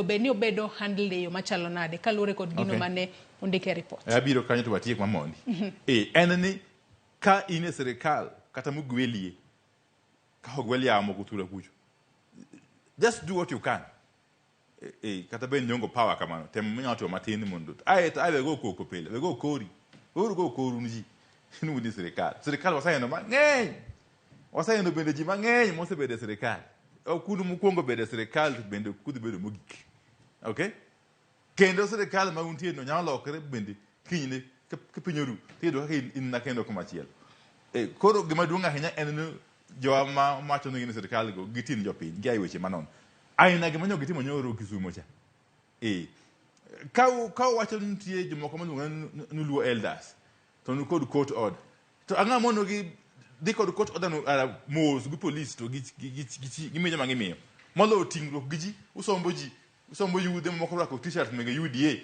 Bed ni obedo handled e yo machalo nade kaluwore kod gino mane ondik e report. Abiro kanyo to watiek mamondi. Eh, en ni ka in e sirikal kata mogwelie ka ogwel yamo kothura kucho. Just do what you can. Eh, eh, kata bed ni ongo power kamano, tem minyalo timo matin mondo ae to ae wego koko pile, wego kori. Weuru go koru ni ji. Ni un e sirikal. Sirikal waseneno mang'eny. Waseneno bende ji mang'eny mosebedo e sirikal. Ok un mukwongo bedo e sirikal to bende ok udhi bedo mogik. Okay? Kendo sirikal ma untie no nyalo lokore bende kinyne ka piny oru tiyudo kaka in na kendo kumachielo. E, koro gima duong' ahinya en ni jowa ma wacho ni gin e sirikal go giti ni jopiny, gia e weche manono. Aina gima nyo gitimo nyoro Kisumo cha. E, ka uwacho ni nitie jomoko maluongo ni Luo elders to nikod court order. To ang'o mono gi dhi kod court order no ara mos gi police to gi gi gi gimiyo joma gimiyo. Moloyo ting'ruok gi ji, usombo ji, usombo yudhe moko orwako t-shirt mege UDA,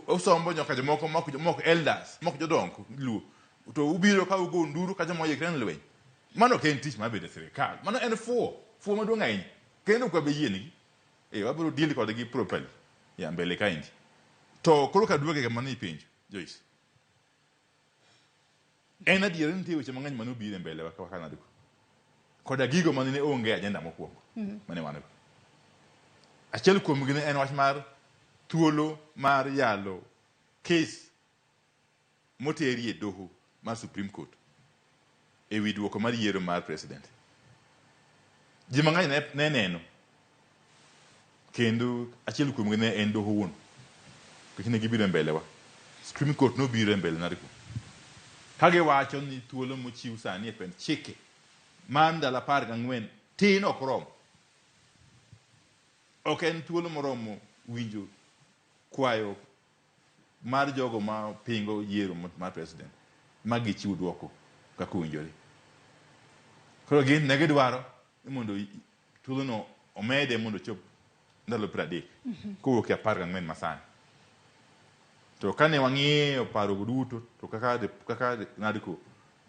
usombo nyaka jomoko mok mok elders, mok jodongo Luo. To ubiro ka ugo nduru ka joma oikre ne lweny. Mano ok en tich mar bedo e sirikal. Mano en fuwo, fuwo maduong' ahinya. Kendo ok wabi yienegi. Eh, wabiro deal kodgi properly. Ya mbele kaendi. To koro kaduoge kama ne ipenjo, Joyce. En adier ni nitie weche mang'eny mane obiro e mbele wa kaka NADCO. Koda gigo mane ne onge e agenda mokwongo mane wan go. Achiel kuomgi ne en wach mar thuolo mar yalo kes moteri e doho mar Supreme Court e wi duoko mar yiero mar president. Ji mang'eny ne neno Kendo achiel kuomgi ne en doho wuon. Nikech ne gibiro e mbele wa. Supreme Court nobiro e mbele NADCO. Ka giwacho ni thuolo mochiw sani e pend chike mar ndalo 14 tin ok rom. Ok en thuolo moromo winjo kwayo mar jogo ma pingo yiero mar president ma gichiw duoko kaka owinjore. Koro gin ne gidwaro ni mondo thuolono omede mondo ochop ndalo 30 kowuok e 14 masani. To kane wang'iyo parogo duto to kaka NADCO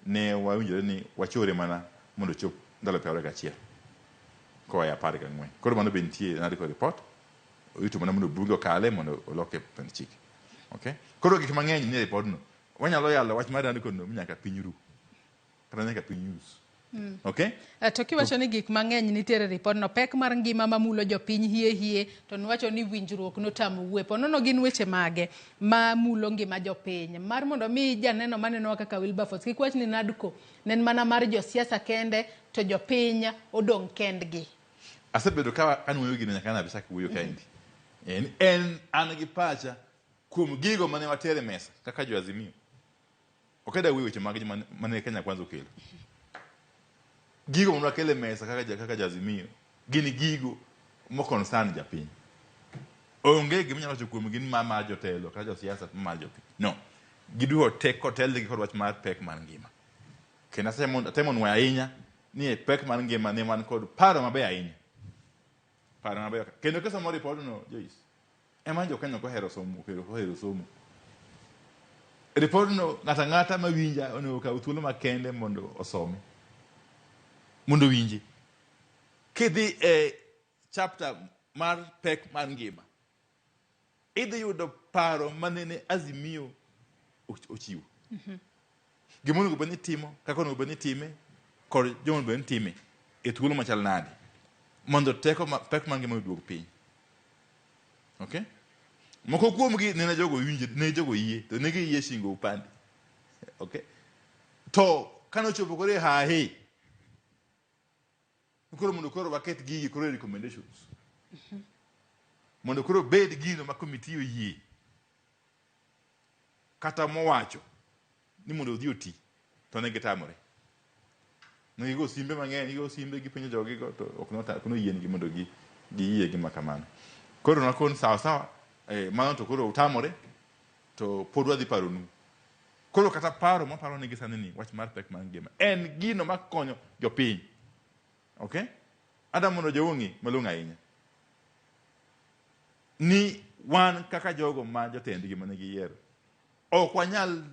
ne wawinjore ni wachore mana mondo ochop ndalo 21 koa e 14. Koro mano be nitie e NADCO report. Orito mana mondo bunge okale mondo oloke pend chike. Okay? Koro gik mang'eny nie ripodno. Wanyalo yalo wach mar NADCO no nyaka piny ru. Kata nyaka piny us. Okay? To kiwacho ni gik mang'eny nitiere e ripodno, pek mar ngima mamulo jopiny hie hie, to niwacho ni winjruok notamo wuoye. Po nono gin weche mage mamulo ngima jopiny? Mar mondo mi janeno manenowa kaka Wilberforce kik wach ni NADCO ne en mana mar josiasa kende to jopiny odong' kendgi. Asebedo ka anuoyo gino nyaka ne achak wuoyo kaendi. En an gi pacha kuom gigo mane watero e mesa kaka jo Azimio. Ok adwa wuoyo weche mag joma mane Kenya Kwanza okelo. Gigo mane wakelo e mesa kaka jo Azimio gin gigo mo concern japiny. Onge gima inyalo wacho kuomgi ni ma mar jotelo kata josiasa to ma mar jopiny. No. Giduto te kotelnegi kod wach mar pek mar ngima. Kendo atemo nwoyo ahinya ni e pek mar ngima ne wan kod paro mabeyo ahinya. Paro mabeyo. Kendo kisomo ripodno, Joyce, ema jo Kenya ok ohero somo, ok ohero somo. Ripodno ng'ato ang'ata mawinja onego okaw thuolo makende mondo osome. Mondo owinje. Kidhi e chapter mar pek mar ngima, idhi yudo paro manene Azimio ochiwo. Gima onego bed ni itimo, kaka onego bed ni itime, kod joma onego bed ni time e thuolo machal nade mondo teko ma, pek mar ngima oduog piny. Okay? Moko kuomgi nene jogo winjo, ne jogo yie, to ne giyie shingo upande. Okay? To kane ochopo koro e hahe, koro mondo koro waket gigi koro e recommendations. Mondo koro bed gino ma committee oyie kata mowacho ni mondo odhi oti to ne gitamore. Ne gigo simbe mang'eny, gigo simbe gipenjo jogigo to ok noyiengi mondo giyie gima kamano. Koro nakon sawa sawa, mano to koro utamore to pod wadhi paronu. Koro kata paro maparo nigi sani ni wach mar pek mar ngima en gino makonyo jopiny. Okay? Ada mondo jowu ong'e malong'o ahinya ni wan kaka jogo ma jotendgi mane giyiero ok wanyal